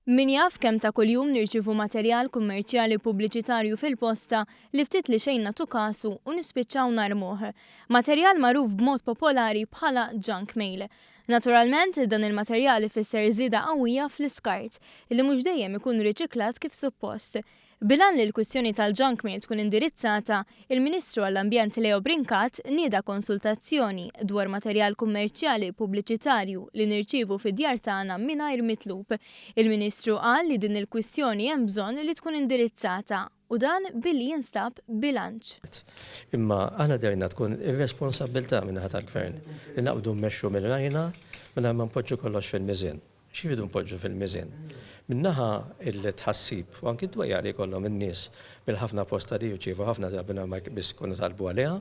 Min jaf kemm ta' kuljum nirċievu materjal kummerċjali pubbliċitarju fil-posta li ftit li xejn nagħtu kasu u nispiċċaw narmuh. Materjal magħruf b'mod popolari bħala junk mail. Naturalment, dan il-materjal ifisser żieda qawwija fl-iskart, li mhux dejjem ikun riċiklat kif suppost. Bil-għan li l-kwistjoni tal-junk mail tkun indirizzata, il-Ministru għall-Ambjent Leo Brincat nieda konsultazzjoni dwar materjal kummerċjali pubbliċitarju li nirċievu fid-djar tagħna mingħajr mitlub. Il-Ministru qal li din il-kwistjoni hemm bżonn li tkun indirizzata u dan billi jinstab bilanċ. Imma aħna dehrilna tkun irresponsabbiltà min-naħa tal-Gvern li naqbdu mmexxu minn rajna mingħajr ma npoġġu kollox fil-miżien. Xi rridu npoġġu fil-miżien? Minn naħa l-tħassib u anki d-dwejjaq li jkollhom in-nies bil-ħafna posta li jirċievu ħafna drabi mingħajr ma biss ikunu talbu għaliha.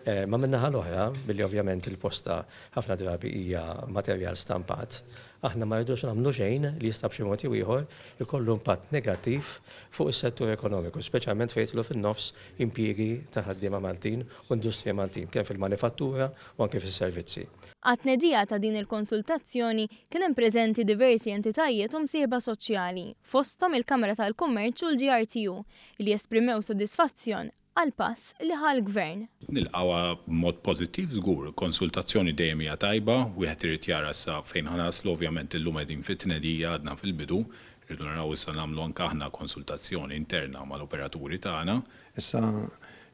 Ma min-naħa l-oħra, billi ovvjament il-posta ħafna drabi hija materjal stampat, aħna ma rridux nagħmlu xejn li jista' b'xi mod jew ieħor ikollu impatt negattiv fuq is-settur ekonomiku, speċjalment fejn jidħlu fin-nofs impjiegi ta' ħaddiema Maltin u industriji Maltin, kemm fil-manifattura u anki fis-servizzi. Għat-tnedija ta' din il-konsultazzjoni kien hemm preżenti diversi entitajiet u msieħba soċjali, fosthom il-Kamra tal-Kummerċ u l-GRTU, li esprimew sodisfazzjon għall-pass li ħa l-Gvern. Nilqgħuha b'mod pożittiv żgur. Konsultazzjoni dejjem hija tajba, wieħed irid jara issa fejn ħa naslu, ovvjament illum qegħdin fit-tnedija għadna fil-bidu, irridu naraw issa nagħmlu anke aħna konsultazzjoni interna mal-operaturi tagħna. Issa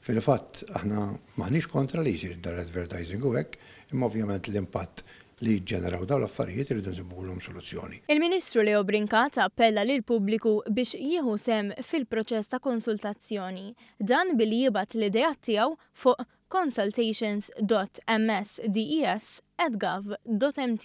fil-fatt aħna m'aħniex kontra li jsir dan l-advertising u hekk, imma ovvjament l-impatt li jiġġeneraw dawn l-affarijiet irridu nsibulhom soluzzjoni. Il-Ministru Leo Brincat appella lill-pubbliku biex jieħu sehem fil-proċess ta' konsultazzjoni. Dan billi jibgħat l-ideat tiegħu fuq consultations.msdes@gov.mt.